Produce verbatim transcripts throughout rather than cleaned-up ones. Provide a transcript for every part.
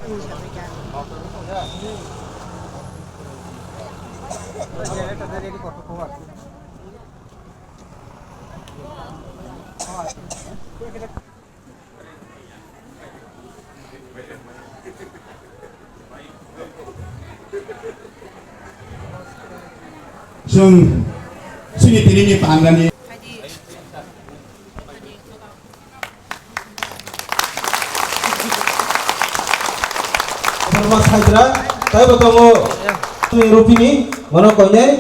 Chwng chini tinini pandani. Borma Saidra, taibo tongo chini rupini, bono koinai,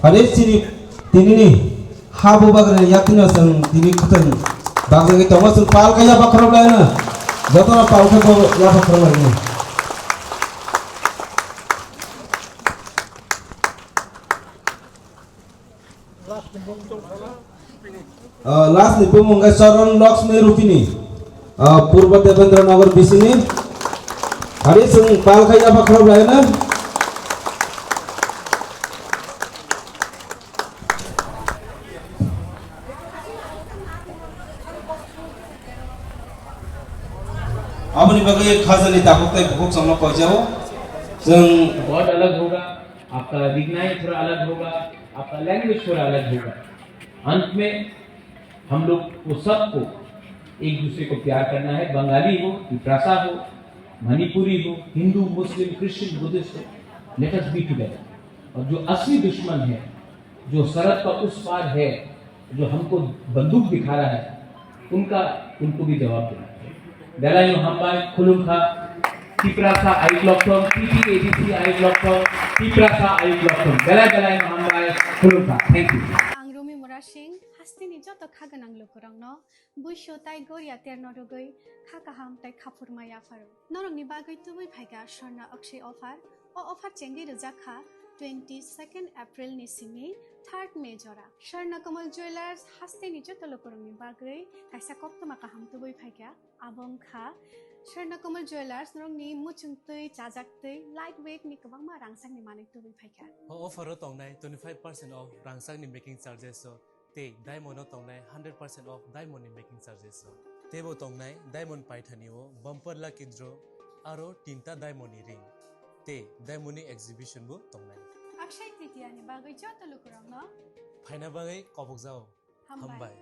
hari chini tinini. Ha bubagrani yakni no chwng tini khwtwng bagragwi tongo, chwng pal khe yapha khorok laino. Jotono pal khe bo yapha khorok laino. Ah, last ni bumung khe Charan Lakshmi Rupini. Ah, Purba Devendra Nagar bisini. Hari chwng pal khe yapha khorok laino. Aboni bagwi khajani takhuk tei bukhuk chwngno koijao. Chwng word अलग होगा, आपका recognize थोड़ा अलग होगा, आपका लैंग्वेज थोड़ा अलग होगा। अंत में हम लोग को सबको एक दूसरे को प्यार करना है। बंगाली हो, तिपरासा हो, मणिपुरी हो, हिंदू, मुस्लिम, क्रिश्चियन, बुद्धिस्ट हो, let us be together। और जो असली दुश्मन है, जो सरहद का उस पार है, जो हमको बंदूक दिखा रहा है, उनका, उनको भी जवाब देना चाहिए। Belai no hambai, khulumkha, Tiprasa ayuk lokthong, T T A D C ayuk lokthong, Tiprasa ayuk lokthong, belai belai no hambai, khulumkha. Thank you. Ang Rumi Murasing, hasteni joto kha gwnang lukurokno buisu tai goria terno rwgwi kha kaham tai khaphurma yapharo. Norokni bagwi tubui phaikha Swarna Akshay offer. O offer chengwi rwjak kha twenty second April ni simi third May jora. Swarna Kamal Jewelers hasteni joto lukurokni bagwi kaisa koktwma kaham tubui phaikha. Abo wngkha Swarna Kamal Jewelers norokni muchung twi, chajak twi, light weight ni kwbangma rangchakni manwi tubui phaikha. O offer o tongnai twenty five percent off rangchakni making charges o. Tei diamond o tongnai hundred percent off diamond ni making charges o. Teibo tongnai diamond paithani o bumper lucky draw aro tinta diamond ni ring. Tei diamond ni exhibition bo tongnai. Akshay Tritiya ni bagwi joto lukurokno phaina bagwi kobokjao. Hambai. Hambai.